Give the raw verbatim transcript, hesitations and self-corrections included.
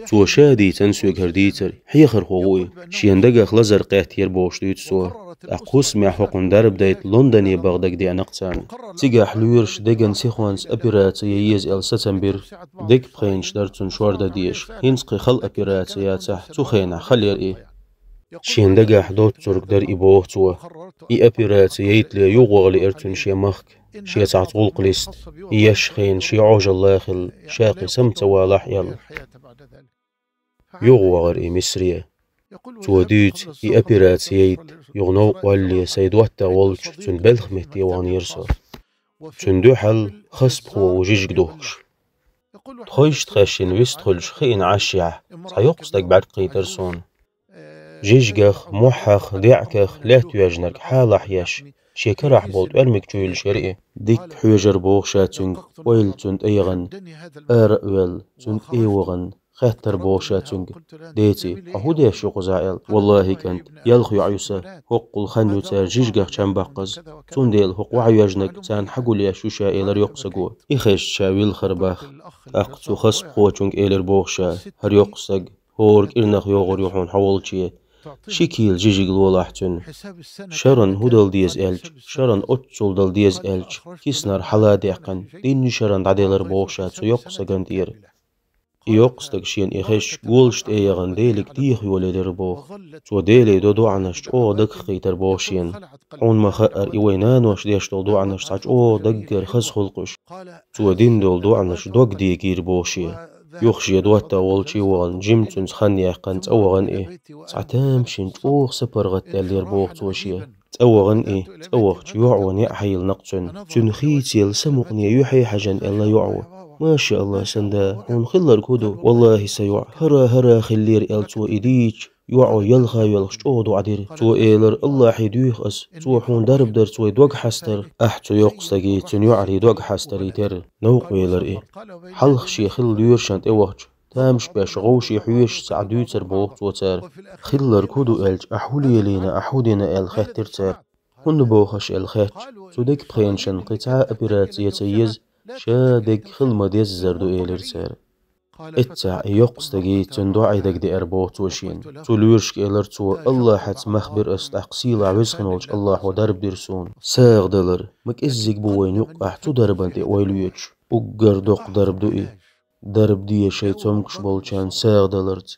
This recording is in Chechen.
Цо ша дийцина соьга хӀара дийцар, хьехархо ву и, шен дагах лазар кхетта яр бохуш дуьйцу цо. ТӀаккха хӀусамехь хӀокхунна дарба дайта Лондоне баха дагадеана-кх царна. Цигахь лоьраша деган сихонца операци ян еза аьлла сацам бира. Дега пхенаш дара цунна шор дан дезаш. ХӀинца кхин хала операци яцахь, цу хенахь хала яра и. Шен дагахь доцург дара и, боху цо. И операци яйтале юхаваха лиира цунна шен махка, шен цхьацца гӀуллакх листа. И еш хенахь шен Ӏожалла хилла, ша кхин сама ца валахь аьлла. Юхавахара и Мисаре. Цо дуьйцу, и операци яйта юха новкъа валале, сайн доттагӀа волчу цуьнан белхан метте ваханера со. Цуьнан дуьхьал хасбахо ву жижиг духкуш. Тхойшта хешйина вистхуьлуш хиъна Ӏашшехь, цхьа йоккха стаг бӀаьрг кхийтира суна. Жижигах, мохьах, деӀках лаьтта йоьжнарг хьалахь еш, шен карахь болу тӀоьрмиг чу юьллуш яра и. Дикка хьоьжура боху ша цуьнга, ойла цунна тӀе яхана, ара а ваьлла, цунна тӀе а вахана, хаьттира боху ша цуьнга: «Деций, хьо хӀун деш ю кхузахь?» — аьлла. «ВаллахӀи, кӀант, ялх йоӀ ю сан, хӀоккхул хан ю цара жижигах чам баккхаза. Цундела хӀокху вахьа йоьжнарг царна хьагулъеш ю ша», — элира йоккха стага. И хезча, ша вилхира боху. ТӀаккха цу хасбахочуьнга элира боху ша: «ХӀара йоккха стаг хӀора кӀирнах йогӀур ю хьуна хьо волче. Ши кийла жижиг лолахь цуьнан. Шарна хӀун дала деза аьлча, шарна оццул дала деза аьлча, киснара хьала а даьккхина, дийнна шарна дӀаделира», — боху ша цу йоккха стагана тӀера. И йоккха стаг шена и хезча, голаш тӀе а яхана, Деле деха йолаелира боху. Цо Деле до доӀанаш чӀогӀа дагахь кхийтира боху шена. Хьуна ма-хаъара, и вайн наноша деш долу доӀанаш цхьа чӀогӀа даггара хаза хуьлу-кх уьш. Цо дина долу доӀанаш дог дегийра боху шен. Юха шен доттагӀа волчу а вахана, жимма цуьнца хан яьккхина, цӀа вахана и. Цхьа тамашийна чӀогӀа сапаргӀат даьллера боху цо шен. ЦӀа вахана и, цӀа вахча йоӀа неӀ хьайиллина-кх цуьнан. Цуьнан хийцаелла самукъане юьхье хьаьжна аьлла йоӀа: «Маша АллахӀ, сан да, хьуна хилларг хӀун ду?» «ВаллахӀи, сан йоӀ, хӀара, хӀара хиллера», — аьлла цо и дийча, йоӀа ялха а йоьлхуш чӀогӀа доӀа дира. Цо элира: «АллахӀе дуьйху ас, цо хьуна дарба дара, цо и дог хьастара». Ахь цу йоккха стаге, цуьнан йоӀаре дог хьастаре терра, новкъа велира и. Хьалха шен хилла лоьрашна тӀе вахча, тамаш беш, гӀовше хьоьжуш цхьаъ дуьйцура боху цо цара. «Хилларг хӀун ду?» — аьлча, «Ахь хӀун лелийна, ахь хӀун дина?» — аьлла хаьттира цара. «ХӀунда боху аш?» — аьлла хаьттича, цу дега пхенашна кхин цхьа а операци ян ца еза, ша дегга хила ма-деззара ду, элира цара. Эццахь и йоккха стаге, цуьнан доӀа дагадеара боху цо шена. Цу лоьрашка элира цо: «АллахӀаца мах бира ас, тӀаккха сийлахь веза хин волчу АллахӀо дарба дира суна». СагӀа далар ма кӀеззиг бу вайна юккъехь цу дарбан тӀе ойла йоьдуш. Уггар доккха дарба ду и. Дарба де шайн цомгуш болчарна сагӀа даларца,